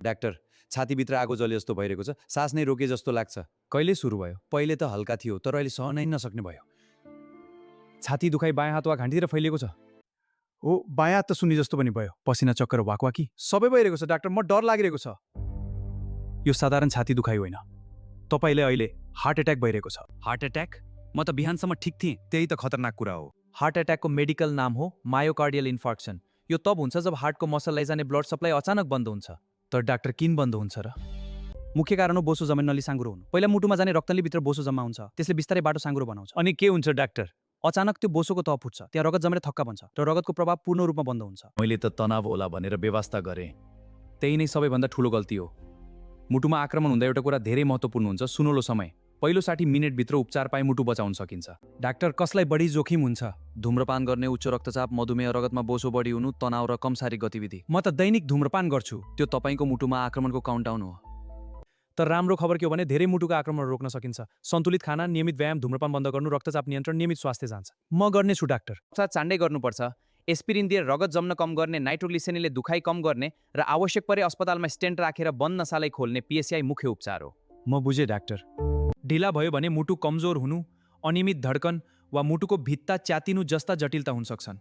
Doctor, छातीभित्र आगो जले जस्तो भइरहेको छ, सास नै रोके जस्तो लाग्छ। कहिले सुरु भयो? पहिले त हल्का थियो, तर अहिले सहनै नसक्ने भयो। छाती दुखाइ बायाँ हात वा घाँटीतिर फैलिएको छ? हो, बायाँ हात त सुन्ने जस्तो पनि भयो। पसिना चक्कर वाकवाकी सबै भइरहेको छ डाक्टर। म डर लागिरहेको छ। यो साधारण छाती दुखाइ होइन, तपाईँले अहिले हार्ट एट्याक भइरहेको छ। Heart attack? म त बिहानसम्म ठिक थिएँ। त्यही त खतरनाक कुरा हो। हार्ट एट्याकको मेडिकल नाम हो मायोकार्डियल इन्फार्क्सन। यो तब हुन्छ जब हार्टको मसल लैजाने ब्लड सप्लाई अचानक बन्द हुन्छ। तर डाक्टर किन बन्द हुन्छ र? मुख्य कारण हो बोसो जमेन नली साँगुरो हुनु। पहिला मुटुमा जाने रक्तनलीभित्र बोसो जम्मा हुन्छ, त्यसले बिस्तारै बाटो साँगुरो बनाउँछ। अनि के हुन्छ डाक्टर? अचानक त्यो बोसोको तह फुट्छ, त्यहाँ रगत जमेर थक्का बन्छ र रगतको प्रभाव पूर्ण रूपमा बन्द हुन्छ। मैले त तनाव होला भनेर व्यवस्था गरेँ। त्यही नै सबैभन्दा ठुलो गल्ती हो। मुटुमा आक्रमण हुँदा एउटा कुरा धेरै महत्त्वपूर्ण हुन्छ, सुनौलो समय। पहिलो 60 मिनेटभित्र उपचार पाए मुटु बचाउन सकिन्छ। डाक्टर, कसलाई बढी जोखिम हुन्छ? धुम्रपान गर्ने, उच्च रक्तचाप, मधुमेह, रगतमा बोसो बढी हुनु, तनाव र कम शारीरिक गतिविधि। म त दैनिक धुम्रपान गर्छु। त्यो तपाईँको मुटुमा आक्रमणको काउन्टडाउन हो। तर राम्रो खबर के हो भने धेरै मुटुको आक्रमण रोक्न सकिन्छ। सन्तुलित खाना, नियमित व्यायाम, धुम्रपान बन्द गर्नु, रक्तचाप नियन्त्रण, नियमित स्वास्थ्य जाँच। म गर्नेछु डाक्टर। उपचार चाँडै गर्नुपर्छ। एस्पिरिन दिएर रगत जम्न कम गर्ने, नाइट्रोग्लिसेरिनले दुखाइ कम गर्ने र आवश्यक परे अस्पतालमा स्टेन्ट राखेर बन्द नसालाई खोल्ने पिएसआई मुख्य उपचार हो। म बुझेँ डाक्टर। ढिला भयो भने मुटु कमजोर हुनु, अनियमित धड्कन वा मुटुको भित्ता च्यातिनु जस्ता जटिलता हुन सक्छन्।